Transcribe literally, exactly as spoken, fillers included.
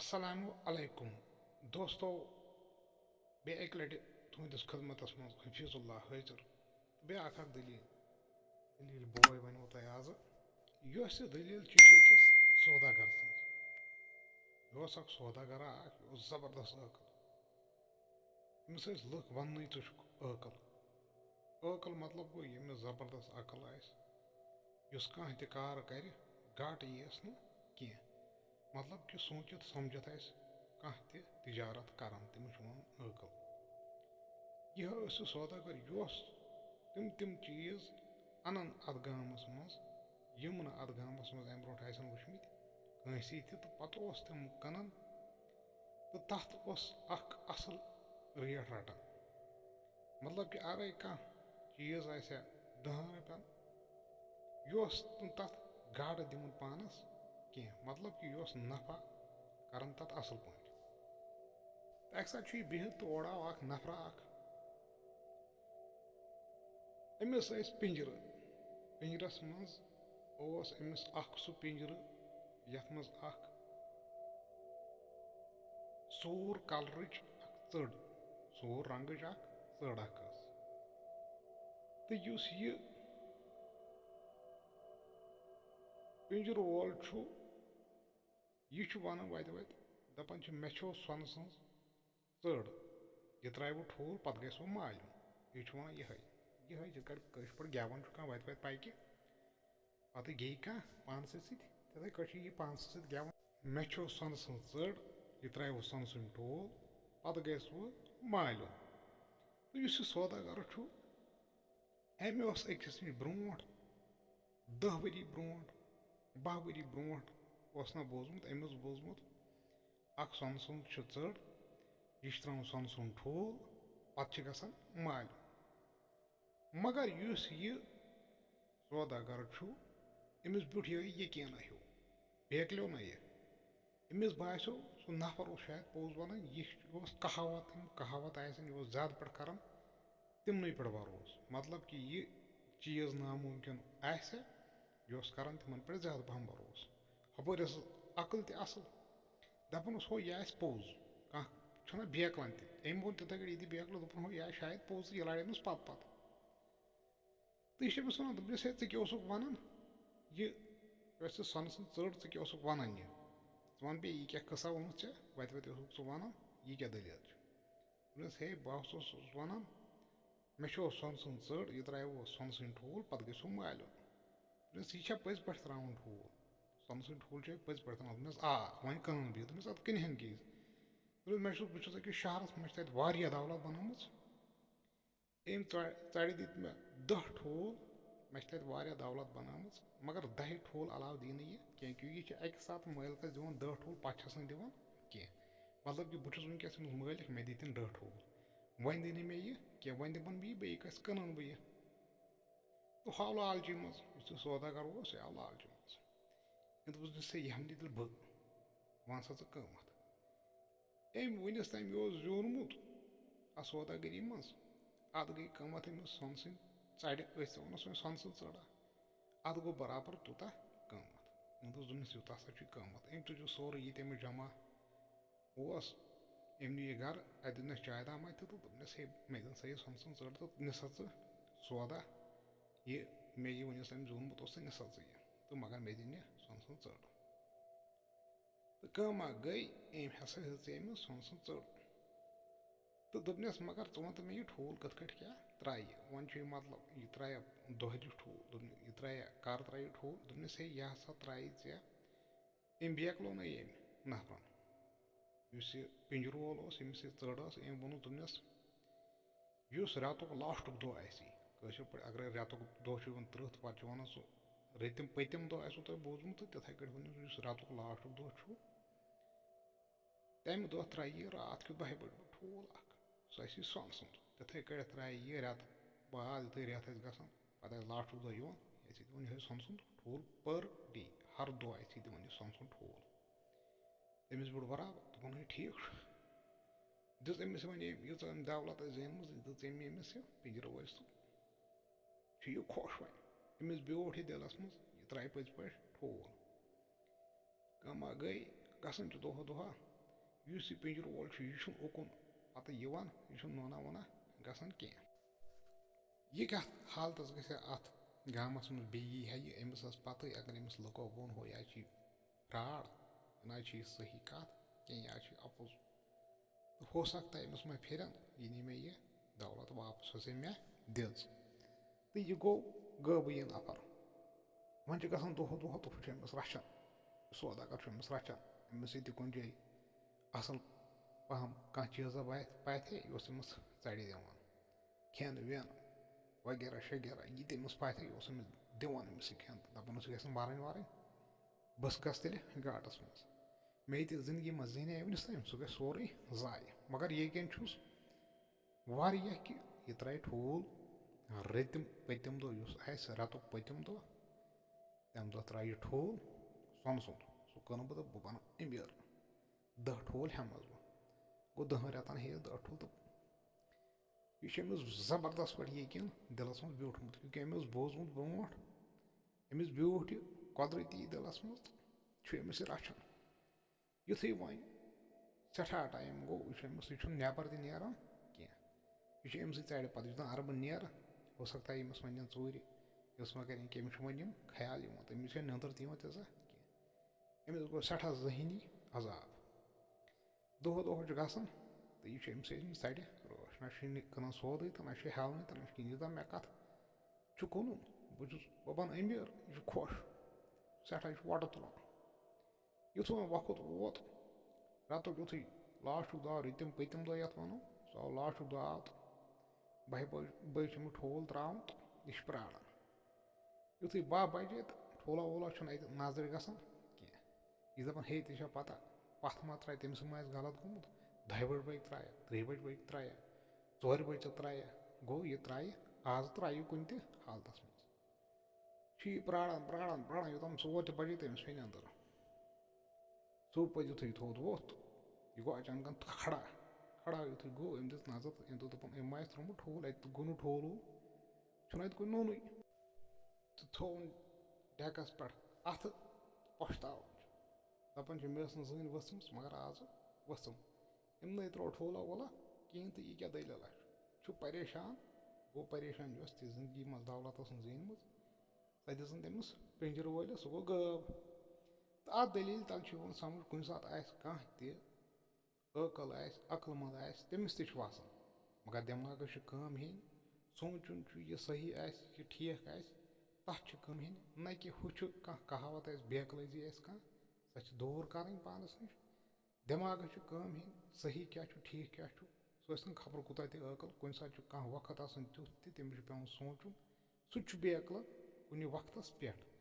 السلام علیکم دوستو، بیٚیہِ اَکہِ لَٹہِ تُہٕنٛدِس خدمتس منٛز حفیظ اللہ حٲضِر۔ بیٚیہِ اکھ اکھ دٔلیٖل، دٔلیٖل بوے وَنو تۄہہِ آزٕ۔ یۄس یہِ دٔلیٖل چھِ، یہِ چھِ أکِس سوداگر سٕنٛز۔ یہِ اوس اکھ سوداگرا اکھ، یہِ اوس زبردست عٲقل۔ أمِس ٲسۍ لُکھ وَننٕے، "ژٕ چھُکھ عٲقل۔" عٲقل مطلب گوٚو، ییٚمِس زبردست عقل آسہِ، یُس کانٛہہ تہِ کار کرِ، گاٹہٕ یِیَس نہٕ کینٛہہ۔ مطلب کہِ سوٗنٛچِتھ سمجھِتھ آسہِ کانٛہہ تہِ تجارت کران، تٔمِس چھُ وَنان عٲقل۔ یہِ ٲس یہِ سوداگر، یہِ اوس تِم تِم چیٖز اَنان اَتھ گامَس منٛز، یِم نہٕ اَتھ گامَس منٛز اَمہِ برونٛٹھ آسن وٕچھمٕتۍ کٲنٛسی تہِ، تہٕ پَتہٕ اوس تِم کٕنان، تہٕ تَتھ اوس اَکھ اَصٕل ریٹ رَٹان۔ مطلب کہِ اَگَرے کانٛہہ چیٖز آسہِ ہا دَہَن رۄپیَن، یہِ اوس نہٕ تَتھ گاٹہٕ دِوان پانَس کینٛہہ، مطلب کہِ یہِ اوس نفع کَران تَتھ اَصٕل پٲٹھۍ۔ تہٕ اَکہِ ساتہٕ چھُ یہِ بِہِتھ تہٕ اورٕ آو اَکھ نفرا اَکھ۔ أمِس ٲسۍ پِنجرٕ۔ پِنجرَس منٛز اوس أمِس اَکھ سُہ پِنجرٕ، یَتھ منٛز اَکھ سوٗر کلرٕچ اَکھ ژٔڑ، سوٗر رنٛگٕچ اَکھ ژٔڑ اَکھ ٲس۔ تہٕ یُس یہِ پِنجرٕ وول چھُ، یہِ چھُ وَنان وَتہِ وَتہِ، دَپان چھِ، "مےٚ چھو سۄنہٕ سٕنٛز ژٔڑ، یہِ ترٛاوِ وۄنۍ ٹھوٗل، پَتہٕ گژھِ وۄنۍ مالیُن۔" یہِ چھُ وَنان یِہوٚے، یِہوٚے یِتھ کٲٹھۍ کٲشِر پٲٹھۍ گٮ۪وَن چھُ کانٛہہ وَتہِ وَتہِ پَکہِ، پَتہٕ گیٚیہِ کانٛہہ پانسٕے سۭتۍ، تِتھَے کٲٹھۍ چھُ یہِ پانسٕے سۭتۍ گٮ۪وَن۔ "مےٚ چھو سۄنہٕ سٕنٛز ژٔڑ، یہِ ترٛاوِ وۄنۍ سۄنہٕ سٕنٛدۍ ٹھوٗل، پَتہٕ گژھِ وۄنۍ مالیُن۔" تہٕ یُس یہِ سوداگر چھُ، أمۍ اوس أکِس نِش برونٛٹھ، دَہ ؤری برونٛٹھ، باہ ؤری برونٛٹھ اوس نہ بوٗزمُت، أمۍ اوس بوٗزمُت، اَکھ سۄنہٕ سٕنٛز چھِ ژٔڑ، یہِ چھِ ترٛاوان سۄنہٕ سُنٛد ٹھوٗل، پَتہٕ چھِ گژھان مالیُن۔ مگر یُس یہِ سوداگر چھُ، أمِس بیوٗٹھ یِہوٚے یقیٖنہ ہیوٗ، بیکلیو نہ یہِ۔ أمِس باسیو، سُہ نفر اوس شاید پوٚز وَنان، یہِ اوس کہاوت، یِم کہاوت آسن، یہِ اوس زیادٕ پٲٹھۍ کران تِمنٕے پٮ۪ٹھ بروسہٕ۔ مطلب کہِ یہِ چیٖز نامُمکِن آسہِ، یہِ اوس کران تِمن پٮ۪ٹھ زیادٕ پَہَم بروسہٕ۔ ہُپٲرۍ ٲسٕس عقل تہِ اَصٕل، دَپان اوس، "ہو، یہِ آسہِ پوٚز، کانٛہہ چھُنہ بیکلان تہِ۔" أمۍ ووٚن تِتھَے کٲٹھۍ، یہِ تہِ بیکلو، دوٚپُن، "ہو، یہِ آسہِ شاید پوٚز، یہِ لارِ أمِس پَتہٕ پَتہٕ۔" تہٕ یہِ چھِ أمِس وَنان، دوٚپنَس، "ہے، ژٕ کیٛاہ اوسُکھ وَنان؟ یہِ یۄس ژےٚ سۄنہٕ سٕنٛز ژٔڑ، ژٕ کیٛاہ اوسُکھ وَنان یہِ؟ ژٕ وَن بیٚیہِ، یہِ کیٛاہ قٕصہ ووٚنُتھ ژےٚ؟ وَتہِ وَتہِ اوسُکھ ژٕ وَنان، یہِ کیٛاہ دٔلیٖل چھِ؟" دوٚپنَس، "ہے، بہٕ ہسا اوسُس وَنان، مےٚ چھُ سۄنہٕ سٕنٛز ژٔڑ، یہِ ترٛاوِ سۄنہٕ سٕنٛدۍ ٹھوٗل، پَتہٕ گژھِ سُہ مالیُن۔" دوٚپنَس، "یہِ چھا پٔزۍ پٲٹھۍ ترٛاوُن ٹھوٗل؟ سۄنہٕ سٕنٛدۍ ٹھوٗل چھا پٔزۍ پٲٹھۍ ترٛاوُن؟" دوٚپنَس، "آ، وۄنۍ کٕنَن بہٕ یہِ۔" دوٚپنَس، "اَدٕ کٕنہِ ہَن کیٛازِ؟" دوٚپنَس، "مےٚ چھُس، بہٕ چھُس أکِس شہرَس، مےٚ چھِ تَتہِ واریاہ دولت بَنٲومٕژ۔" أمۍ ژَ-، ژَرِ دِتۍ مےٚ دَہ ٹھوٗل، مےٚ چھِ تَتہِ واریاہ دولت بَنٲومٕژ، مگر دَہہِ ٹھوٗل علاوٕ دی نہٕ یہِ کینٛہہ، کیونکہ یہِ چھِ اَکہِ ساتہٕ مٲلکَس دِوان دَہ ٹھوٗل، پَتہٕ چھَس نہٕ دِوان کینٛہہ۔ مطلب کہِ بہٕ چھُس وٕنکیٚس أمِس مٲلِک، مےٚ دِتِن دَہ ٹھوٗل، وۄنۍ دی نہٕ مےٚ یہِ کینٛہہ، وۄنۍ دِمَن بہٕ یہِ بیٚیہِ کٲنٛسہِ، کٕنَن بہٕ یہِ۔ تہٕ ہُہ آو لالچی منٛز، یُس یہِ سوداگر اوس، یہِ آو لالچی منٛز۔ أمۍ دوٚپُس، "نہ سا، یہِ ہَم دِتِل بہٕ، وَن سا ژٕ قۭمَتھ۔" أمۍ وٕنِس تام یہِ اوس زیوٗنمُت اَتھ سوداگٔری منٛز، اَتھ گٔے قۭمَتھ أمِس سۄنہٕ سٕنٛدۍ ژَرِ، أسۍ ژےٚ ووٚنُس وۄنۍ سۄنہٕ سٕنٛز ژٔڑا، اَتھ گوٚو برابر تیوٗتاہ قۭمَتھ۔ أمۍ دوٚپُس، دوٚپنَس، "یوٗتاہ ہسا چھُے قۭمَتھ۔" أمۍ تُج یہِ سورُے یہِ تہِ أمِس جمع اوس، أمۍ نیوٗ یہِ گَرٕ، اَتہِ دیُتنَس چایہِ دامہ تہِ تہٕ دوٚپنَس، "ہے، مےٚ دِن سا یہِ سۄنہٕ سٕنٛز ژٔڑ تہٕ نِسا ژٕ سودا، یہِ مےٚ یہِ وٕنِس تام زیوٗنمُت اوس، ژٕ نِسا ژٕ یہِ، تہٕ مگر مےٚ دِن یہِ سۄنہٕ سٕنٛز ژٔڑ۔" تہٕ کٲمہ گٔے، أمۍ ہسا ہیٚژ أمِس سۄنہٕ سٕنٛز ژٔڑ۔ تہٕ دوٚپنَس، "مگر ژٕ وَن تہٕ مےٚ، یہِ ٹھوٗل کِتھ کٲٹھۍ کیٛاہ ترٛایہِ؟ وۄنۍ چھُ یہِ مطلب، یہِ ترٛایہِ دۄہلہِ ٹھوٗل؟" دوٚپنَس، "یہِ ترٛایہِ، کَر ترٛایہِ ٹھوٗل؟" دوٚپنَس، "ہے، یہِ ہسا ترٛایہِ ژےٚ أمۍ بیکلو نَے أمۍ نفرَن، یُس یہِ پِنجُر وول اوس، ییٚمِس یہِ ژٔڑ ٲس، أمۍ ووٚنُس، دوٚپنَس، یُس رٮ۪تُک لاسٹُک دۄہ آسی، کٲشِر پٲٹھۍ اگرے رٮ۪تُک دۄہ چھُ یِوان تٕرٛہ، تہٕ پَتہٕ چھُ وَنان سُہ رٔتِم پٔتِم دۄہ آسِوٕ تۄہہِ بوٗزمُت، تہٕ تِتھَے کٲٹھۍ ؤنِو، یُس رٮ۪تُک لاسٹُک دۄہ چھُ، تَمہِ دۄہ ترٛایہِ یہِ راتھ کیُتھ بَہہِ بَجہِ ٹھوٗل اَکھ، سُہ آسہِ یہِ سۄنہٕ سُنٛد۔ تِتھَے کٲٹھۍ ترٛایہِ یہِ رٮ۪تہٕ بعد، یُتھُے رٮ۪تھ آسہِ گژھان، پَتہٕ آسہِ لاسٹُک دۄہ یِوان، یہِ آسہِ یہِ دِوان یِہوٚے سۄنہٕ سُنٛد ٹھوٗل per day، ہر دۄہ آسہِ یہِ دِوان یہِ سۄنہٕ سُنٛد ٹھوٗل۔ تٔمِس بیوٗٹھ برابر، دوٚپُن، "ہے، ٹھیٖک چھُ۔" دِژ أمِس وۄنۍ أمۍ، ییٖژاہ أمۍ دولت ٲس زینمٕژ، یہِ دِژ أمۍ أمِس یہِ پِنجرٕ وٲلِس تہٕ چھُ یہِ خۄش وۄنۍ۔ أمِس بیوٗٹھ یہِ دِلَس منٛز، یہِ ترٛایہِ پٔزۍ پٲٹھۍ ٹھوٗل۔ کٲمہ گٔے، گژھان چھُ دۄہ دۄہ یُس یہِ پِنجرٕ وول چھُ، یہِ چھُنہٕ اُکُن پَتہٕ یِوان، یہِ چھُنہٕ نونا وونا گژھان کینٛہہ۔ یہِ کَتھ حالتَس گژھِ ہا اَتھ گامَس منٛز بیٚیہِ یی ہا یہِ، أمِس ٲس پَتہٕ، اگر أمِس لُکو ووٚن ہو، یا چھِ یہِ فراڈ، نہ چھِ یہِ صحیح کَتھ کینٛہہ، یا چھِ یہِ اَپُز۔ تہٕ ہو سکتا ہے أمِس ما پھِرن، یہِ نی مےٚ یہِ دولت واپس، یۄس أمۍ مےٚ دِژ۔ تہٕ یہِ گوٚو غٲبٕے یہِ نفر۔ وۄنۍ چھِ گژھان دۄہ دۄہ تہٕ ہُہ چھُ أمِس رچھان، سوداگر چھُ أمِس رچھان، أمِس ییٚتہِ کُنہِ جایہِ اَصٕل پَہَم کانٛہہ چیٖزا واتہِ، پاتہِ ہے، یہِ اوس أمِس ژَرِ دِوان۔ کھٮ۪ن وٮ۪ن وغیرہ شغیرہ، یہِ تہِ أمِس پاتہِ ہے، یہِ اوس أمِس دِوان أمِس یہِ کھٮ۪ن، تہٕ دَپان اوس، یہِ گژھِ نہٕ مَرٕنۍ وَرٕنۍ، بہٕ گژھٕ تیٚلہِ گاٹَس منٛز۔ مےٚ یہِ تہِ زِندگی منٛز زینہِ ہے وٕنِس تام، سُہ گژھِ سورُے ضایع۔ مگر یقیٖن چھُس واریاہ کہِ یہِ ترٛایہِ ٹھوٗل۔ رٔتِم پٔتِم دۄہ یُس آسہِ، رٮ۪تُک پٔتِم دۄہ، تَمہِ دۄہ ترٛایہِ یہِ ٹھوٗل سۄنہٕ سُنٛد۔ سُہ کٕنہٕ بہٕ تہٕ بہٕ بَنہٕ أمیٖر۔ دَہ ٹھوٗل ہٮ۪مہٕ حظ بہٕ۔ گوٚو دَہَن رٮ۪تَن ہیٚیہِ دَہ ٹھوٗل تہٕ یہِ چھُ أمِس زبردست پٲٹھۍ یقیٖن دِلَس منٛز بیوٗٹھمُت، کیونکہِ أمۍ اوس بوٗزمُت برونٛٹھ، أمِس بیوٗٹھ یہِ قۄدرٔتی دِلَس منٛز، چھُ أمِس یہِ رَچھان۔ یُتھُے وۄنۍ سٮ۪ٹھاہ ٹایم گوٚو، یہِ چھُ أمِس، یہِ چھُنہٕ نٮ۪بَر تہِ نیران کینٛہہ۔ یہِ چھُ أمۍ سٕے ژَرِ پَتہٕ، یُس زَن اَربہٕ نیرٕ، ہو سکتا ہے أمِس وَنن ژوٗرِ، یُس ما کَرِ کیٚنٛہہ، أمِس چھُ وۄنۍ یِم خیال یِوان، تہٕ أمِس چھَنہٕ نیٚنٛدٕر تہِ یِوان تیٖژاہ کینٛہہ۔ أمِس گوٚو سٮ۪ٹھاہ ذہنی عذاب۔ دۄہ دۄہ چھُ گژھان تہٕ یہِ چھُ أمِس أمِس ژَرِ رٲچھ۔ نہ چھُ یہِ کٕنان سودٕے تہٕ نہ چھُ یہِ ہٮ۪ونٕے تہٕ نہ چھُ کِہیٖنۍ۔ یوٗتاہ مےٚ کَتھ چھُ کٕنُن، بہٕ چھُس، بہٕ بَنہٕ أمیٖر، یہِ چھُ خۄش۔ سٮ۪ٹھاہ، یہِ چھُ وۄٹہٕ تُلان۔ یُتھُے وۄنۍ وقت ووت، رٮ۪تُک یُتھُے لاسٹُک دۄہ، رٔتِم پٔتِم دۄہ یَتھ وَنو، سُہ آو لاسٹُک دۄہ آو تہٕ بَہہِ بَجہِ، بَجہِ چھِ یِمَن ٹھوٗل ترٛاوُن تہٕ یہِ چھُ پرٛاران۔ یُتھُے باہ بَجے تہٕ ٹھوٗلا وولا چھُنہٕ اَتہِ نظرِ گژھان کینٛہہ۔ یہِ چھِ دَپان، ہے، ژےٚ چھا پَتہ، پَتھ ما ترٛایہِ، تٔمِس ما آسہِ غلط گوٚمُت؟ دَہہِ بَجہِ بَجہِ ترٛایہِ، ترٛیٚیہِ بَجہِ بَجہِ ترٛایہِ، ژورِ بَجہِ ژےٚ ترٛایہِ، گوٚو یہِ ترٛایہِ، آز ترٛایہِ کُنہِ تہِ حالتَس منٛز۔ چھُ یہِ پرٛاران، پرٛاران، پرٛاران، یوٚتام ژور تہِ بَجے تٔمِس پیٚیہِ نیٚنٛدٕر۔ صُبحٲے یُتھُے یہِ تھوٚد ووٚتھ، یہِ گوٚو اچانکَن کھڑا۔ کھڑا یُتھُے گوٚو، أمۍ دِژ نظر تہٕ أمۍ دوٚپ، دوٚپُن، أمۍ ما آسہِ ترٛوومُت ٹھوٗل، اَتہِ تہٕ گوٚو نہٕ ٹھوٗل ووٗل، چھُنہٕ اَتہِ کُنہِ نوٗنٕے۔ تہٕ تھوٚوُن ڈٮ۪کَس پٮ۪ٹھ اَتھٕ، پۄشتاوُن چھُ۔ دَپان چھُ، مےٚ ٲس نہٕ زٕہٕنۍ ؤژھمٕژ، مگر آزٕ ؤژھٕم۔ أمۍ نَے ترٛوو ٹھوٗلا وولا کِہیٖنۍ، تہٕ یہِ کیٛاہ دٔلیٖلہ چھُ؟ چھُ پریشان، گوٚو پریشان، یۄس تہِ زِندگی منٛز دولت ٲسٕن زیٖنمٕژ، سۄ دِژٕن تٔمِس پِنجرٕ وٲلِس، سُہ گوٚو غٲب۔ تہٕ اَتھ دٔلیٖل تَل چھُ یِوان سَمٕجھ، کُنہِ ساتہٕ آسہِ کانٛہہ تہِ عٲقل آسہِ، عقل مند آسہِ، تٔمِس تہِ چھُ وَسان۔ مگر دٮ۪ماغَس چھِ کٲم ہیٚنۍ، سونٛچُن چھُ، یہِ صحیح آسہِ، یہِ ٹھیٖک آسہِ، تَتھ چھِ کٲم ہیٚنۍ، نہ کہِ ہُہ چھُ کانٛہہ کہاوت آسہِ، بے عقلٲزی آسہِ کانٛہہ، سۄ چھِ دوٗر کَرٕنۍ پانَس نِش۔ دٮ۪ماغَس چھِ کٲم ہیٚنۍ، صحیح کیٛاہ چھُ، ٹھیٖک کیٛاہ چھُ۔ سُہ ٲسۍ تَن خبر کوٗتاہ تہِ عٲقل، کُنہِ ساتہٕ چھُ کانٛہہ وقت آسان تیُتھ تہِ، تٔمِس چھُ پٮ۪وان سونٛچُن، سُہ تہِ چھُ بے عقل کُنہِ وقتَس پٮ۪ٹھ۔